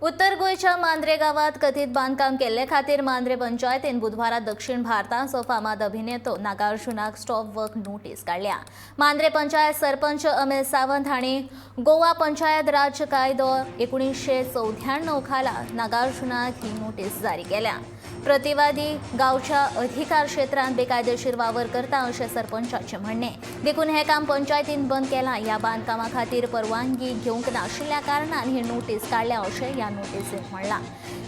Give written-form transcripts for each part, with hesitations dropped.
उत्तर गोंयच्या मांद्रे गांवात कथीत बांदकाम केल्ले खातीर मांद्रे पंचायतीन बुधवारा दक्षिण भारताचो फामाद अभिनेतो नागार्जुनाक स्टॉप वर्क नोटीस काडल्या. मांद्रे पंचायत सरपंच अमित सावंत हांणी गोवा पंचायत राज्य कायदो 1994 खाला नागार्जुनाक ही नोटीस जारी केल्या. प्रतिवादी गांवच्या अधिकार क्षेत्रांत बेकायदेशीर वावर करता अशें सरपंचाचें म्हणणें. देखून हें काम पंचायतीन बंद केलां. ह्या बांदकामा खातीर परवानगी घेवंक नाशिल्ल्या कारणान ही नोटीस काडल्या अशें ह्या नोटीसींत म्हणलां.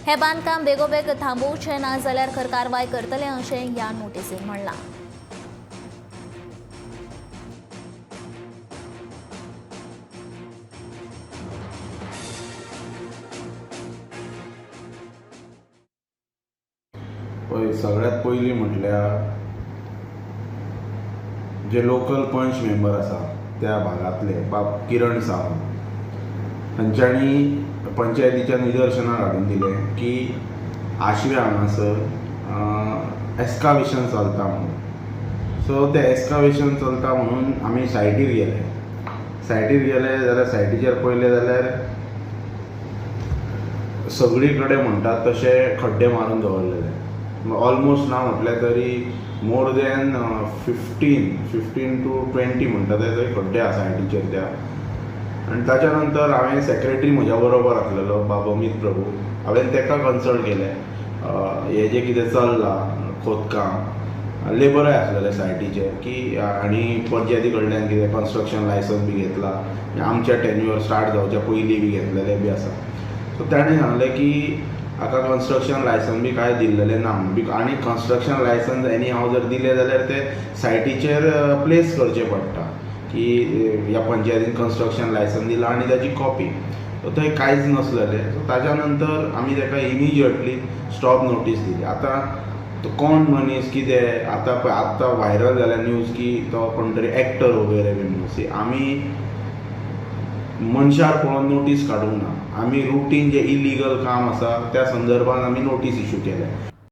हें बांदकाम बेगोबेग थांबोवचें ना जाल्यार खर कारवाय करतले अशें ह्या नोटीसींत म्हणलां. पळय, सगळ्यात पयलीं म्हटल्यार जे लोकल पंच मेंबर आसा त्या भागांतले बाब किरण सावंत हांच्यांनी पंचायतीच्या निदर्शनाक हाडून दिलें की आशव्या हांगासर एस्कावेशन चलता म्हणून. सो तें एस्कावेशन चलता म्हणून आमी सायटीर गेले. सायटीर गेले जाल्यार सायटीचेर पळयलें जाल्यार सगळी कडेन म्हणटात तशे खड्डे मारून दवरलेले. ऑलमोस्ट ना म्हटलें तरी more than 15 to 20 म्हणटा ते थंय खड्डे आसा सायटीचेर त्या. आनी ताच्या नंतर हांवें सेक्रेटरी म्हज्या बरोबर आसलेलो बाब अमीत प्रभू, हांवें ताका कन्सल्ट केलें. हें जें कितें चल्लां खोदकाम, लेबरय आसलेले सायटीचेर की आनी पंचायती कडल्यान कितें कन्स्ट्रक्शन लायसन्स बी घेतला, आमच्या टेन्युअर स्टार्ट जावच्या पयलीं बी घेतलेलें बी आसा. सो ताणें सांगलें की हाका कन्स्ट्रक्शन लायसन्स बी कांय दिल्लेलें ना म्हणून. आनी कन्स्ट्रक्शन लायसन्स एनी हांव जर दिलें जाल्यार ते सायटीचेर प्लेस करचें पडटा की ह्या पंचायतीन कन्स्ट्रक्शन लायसन्स दिलां आनी ताची कॉपी. सो थंय कांयच नासलेलें. सो ताच्या नंतर आमी ताका इमिजिएटली स्टॉप नोटीस दिली. आतां तो कोण मनीस कितें, आतां पळय आत्तां व्हायरल जाल्या न्यूज की तो कोण तरी एक्टर वगैरे बी म्हणून. सी, आमी मनशार पळोवन नोटीस काडूंक ना. आमी रुटीन जे इलिगल काम आसा त्या संदर्भात आमी नोटीस इशू केल्या.